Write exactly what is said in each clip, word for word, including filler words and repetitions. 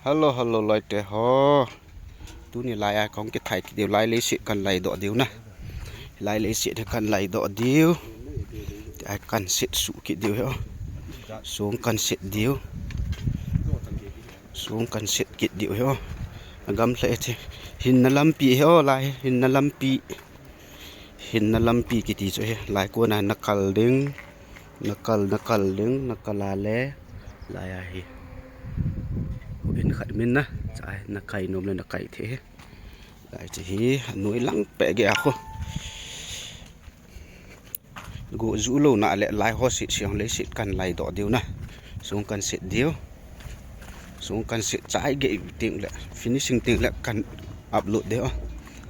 Hello, hello, loite ho. Tuni lai a kahung kithai kit diu, lai leiset kan laidoh diu na. Lai leiset hi kan laidoh diu. Tia kan set suh kit diu hi o. Song kan set diu. Song kan set kit diu hi o. Agam lheh e ti. Hinna lampi hi o, lai hinna lampi. Hinna lampi kiti chu hi, lai kona nakal ding, nakal, nakal ding, nakal a le, lai a hi. Houin khat min na, cha hi nakai nom le nakai thei hi. Lai chu hi, anoi lang peh gei a khu. Go ju lou na le, lai ho set siang leiset kan laidoh diu na. Song kan set diu. Song kan set chai gei teng le, finishing teng le kan upload diu.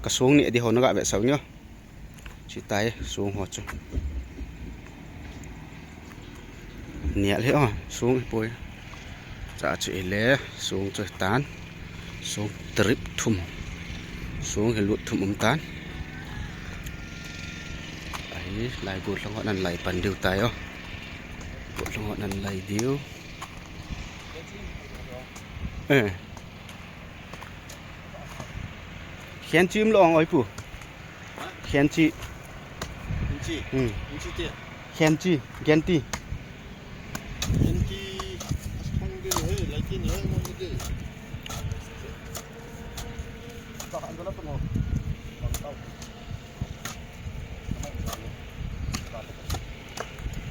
Ka song neh di ho naga ve sau nyo. Chuti tai, song ho chu. Nial hi o, song hi poi. Cha chu ile, song chu tan. Song trip thum. Song hi lut thum um tan. Ahi, lai go lhang ho nan lai pan diu tai o. Go lhang ho nan lai diu. Eh. Khenchi um lo ong oi pu. Khenchi. Inchi. Hmm. Inchi te. Khenchi, Genti. Genti. Asthong din he, lai tin he, mo din.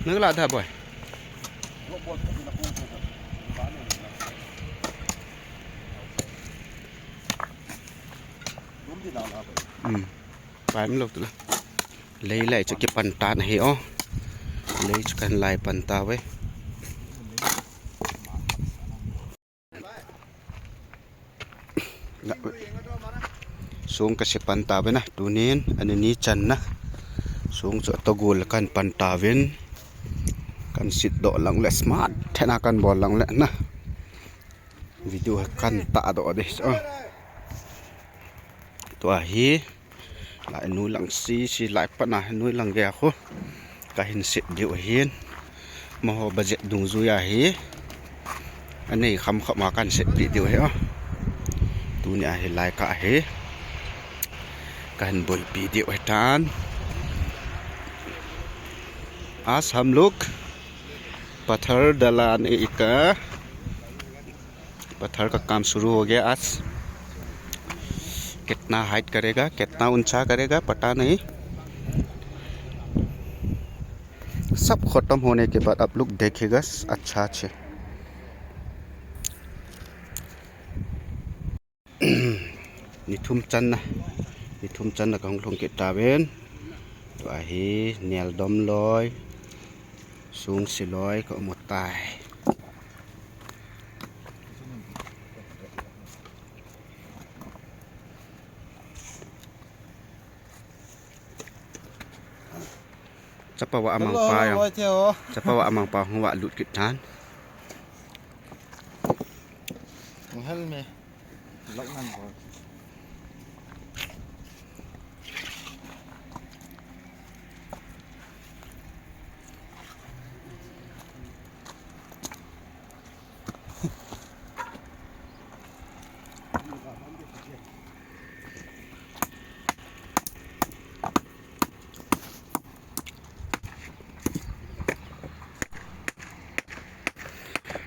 Nagla da boy. Hmm. Pai mi lo tu la. Lei lai chu kipan tan ahi o. Lei chu kan lai pan tauve. Song ka set pan tauve na, tunin, ani ni chan na. Song chu atogul kan pan tauvin. Kan set doh lang le smart thena kan bol lang le na. Video hi kan ta doh de. So. Tua hi. Lai noi lang sisi lai pat na noi lang gei a khu. Ka hin set diu ahin. Amaho budget dungjui a hi. Anei kham kham a kan set pi diu ahi o. Tuni a hi lai ka hi. Ka hin boipi diu ahi tan. आज हम लोग पत्थर डलाने का पत्थर का काम शुरू हो गया आज। कितना हाइट करेगा, कितना ऊंचा करेगा, पता नहीं। सब खत्म होने के बाद आप लोग देखेगा, अच्छा अच्छे। Ni thum channa, ni thum channa kahung lhung kit tauvin. Tua hi, nel dom loi, song se loi, ka um u tai. Chapa wa amang pa yang. Chapa wa amang pa hung wa lut kit tan. Hel me. Lok nan ko.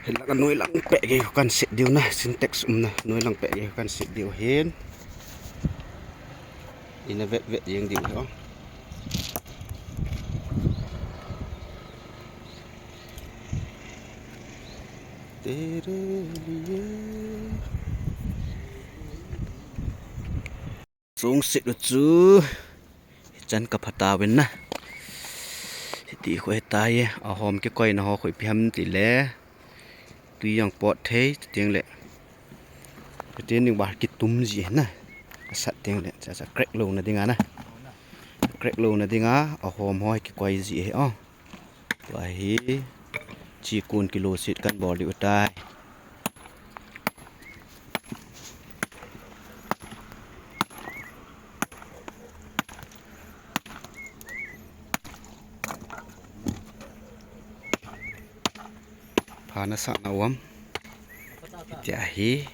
Hilai a noi lang peh gei kan set diu na, Sintex umna noi lang peh gei kan set diu hin. Ina vet vet jeng diu ho. Tere liye. Song set u chu. Hichan ka pha tauvin na. Hiti khu hitai. Ahom kikoina ho khu ipi ham tile. Tui jong pot thei, chuteng le. Chuteng ding ba kitum ji na. Asat teng le, cha cha crack louna dinga na. Crack louna dinga, ahom ho kikoi ji ahi o. Tua hi, chikun kilo set kan bol diu tai. Kana sa na uam. Tia hi.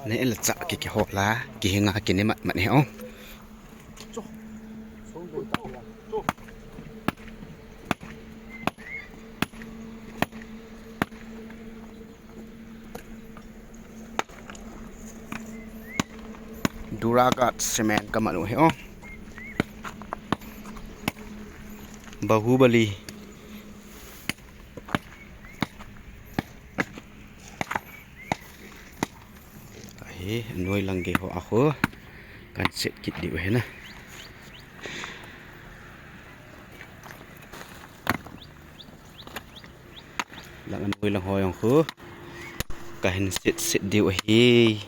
Ne el cha ki ki ho la. Ki hinga ki ne mat mat he o. Duragat cement ka mat u hi o. Bahubali. Ahi, noi lang gei ho a khu. Kan set kit diu hi na. Lang noi lang ho jong khu. Ka hin set set diu ahi.